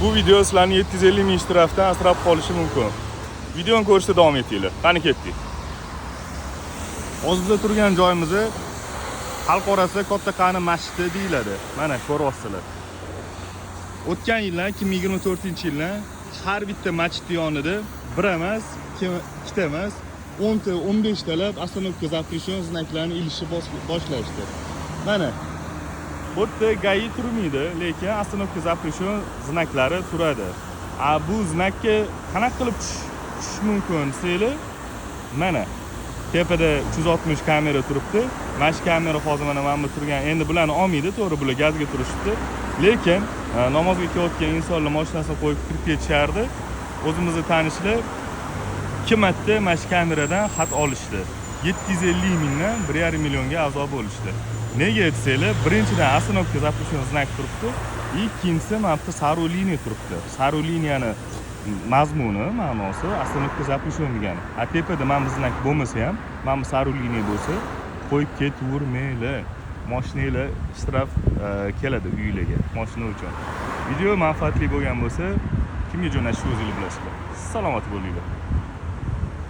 Bu video sizlarni 750 ming shtrafdan asrab qolishi mumkin. Videoni ko'rishda davom etinglar. Qani, ketdik. Hozir biza turgan joyimizni xalq orasida Katta Qani masjidi deyiladi. Mana, ko'ryapsizlar. O'tgan yillar, 2024-yillar har bitta masjid yonida bir emas, ikkita emas, 10 ta, 15 talab "Остановка запрещен" знак larini ilishni boshlashdi. Mana, bu yerda ГАИ turmaydi, lekin "Остановка запрещен" знак lari turadi. A bu знак ka qanaqa qilib tushish mumkin desanglar, mana, tepada 360 kamera turibdi. Mana shu kamera hozir mana bu turgan, endi bularni olmaydi, to'g'ri, bular gazga turishibdi. Lekin namozga kelayotgan insonlar mashinasini qo'yib kirib ketishardi. O'zimizni tanishlar ikki marta mana shu kameradan xat olishdi. 750 mingdan 1,5 millionga a'zo bo'lishdi. Nega desanglar, birinchidan, "Остановка запрещен" знак turibdi, ikkinchisi, mana bu yerda sariq liniya turibdi. Sariq liniyani mazmuni, ma'nosi "Остановка запрещен" degani. A tepada mana bu знак bo'lmasa ham, mana bu sariq liniya bo'lsa, qo'yib ketavermanglar. Moshinanglar shtraf keladi uyinglarga moshina uchun. Video manfaatli bo'lgan bo'lsa, kimga jo'natishni o'zinglar bilasizlar. Salomat bo'linglar.